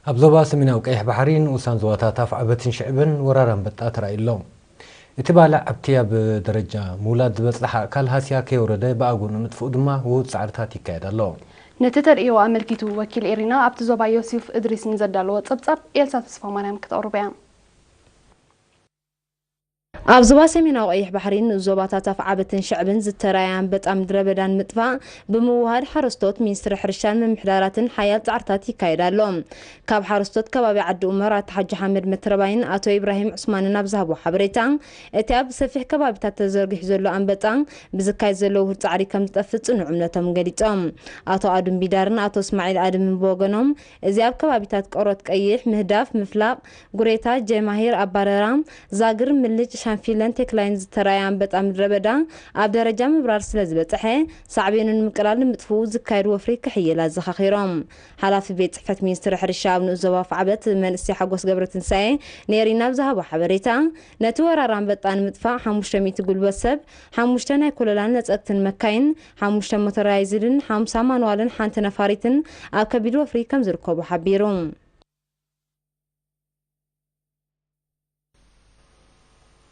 ኣብ ዞባ ሰሜናዊ ቀይሕ ባሕሪ ንኡሳን ዞባታት ኣፍዓበትን ሽዕብን ወራር ኣንበጣ ተራእዩ ኣሎ። እቲ ባልዕ ኣብቲ ኣብ ደረጃ ምውላድ ዝበጽሐ ኣካል ሃስያ ከየውረደ ብኣግኡ ንምጥፍኡ ድማ ውሁድ ጻዕርታት ይካየድ ኣሎ። ነቲ ተርእዮ ኣመልኪቱ ወኪል ኤሪና ኣብቲ ዞባ ዮሲፍ እድሪስ ንዘዳለዎ ጸብጻብ ኤልሳ ተስፋማርያም ክተቕርቦ እያ። ኣብ ዞባ ሰሜናዊ ቀይሕ ባሕሪን ዞባታት ኣፍዓበትን ሽዕብን ዝተራእየ ኣንበጣ ምድረ በዳን ምጥፋእ ብምውሃድ ሓረስቶት ሚኒስትሪ ሕርሻን ምምሕዳራትን ሓያል ጻዕርታት ይካየድ ኣሎ። ካብ ሓረስቶት ከባቢ ዓዲ ኡመር ኣቶ ሓጂ ሓመድ መትረባይን ኣቶ ኢብራሂም ዑስማንን ኣብ ዝሃቦ ሓበሬታ፣ እቲ ኣብ ሰፊሕ ከባቢታት ተዘርጊሑ ዘሎ ኣንበጣ ብዝካየድ ዘሎ ውሁድ ጻዕሪ ከም ዝጠፍእ ጽኑዕ እምነቶም ገሊጾም። ኣቶ ኣዱም ቢዳርን ኣቶ እስማዒል ኣድምን ብወገኖም፣ እዚ ኣብ ከባቢታት ቆሮት ቀይሕ፣ ምህዳፍ፣ ምፍላቕ፣ ጉሬታ፣ ጀማሂር፣ ኣባረራ፣ ዛግር፣ ምልጭ፣ ሻንፊለን፣ ቴክላይን ዝተራእየ ኣንበጣ ምድረ በዳ ኣብ ደረጃ ምብራር ስለ ዝበጽሐ፣ ሳዕቤኑ ንምቅላል ንምጥፍኡ ዝካየድ ወፍሪ ክሕይል ኣዘኻኺሮም። ሓላፊ ቤት ጽሕፈት ሚኒስትሪ ሕርሻ ኣብ ንኡስ ዞባ ኣፍዓበት መንእሰይ ሓጎስ ገብረትንሳኤ ንኤሪና ኣብ ዝሃቦ ሓበሬታ፣ ነቲ ወራር ኣንበጣ ንምጥፋእ ሓሙሽተ ሚእቲ ጉልበት ሰብ፣ ሓሙሽተ ናይ ኮለላን ነጸግትን መካይን፣ ሓሙሽተ ሞተራይዝድን ሓምሳ ማኑዋልን ሓንቲ ነፋሪትን ኣብ ከቢድ ወፍሪ ከም ዝርከቡ ሓቢሩ።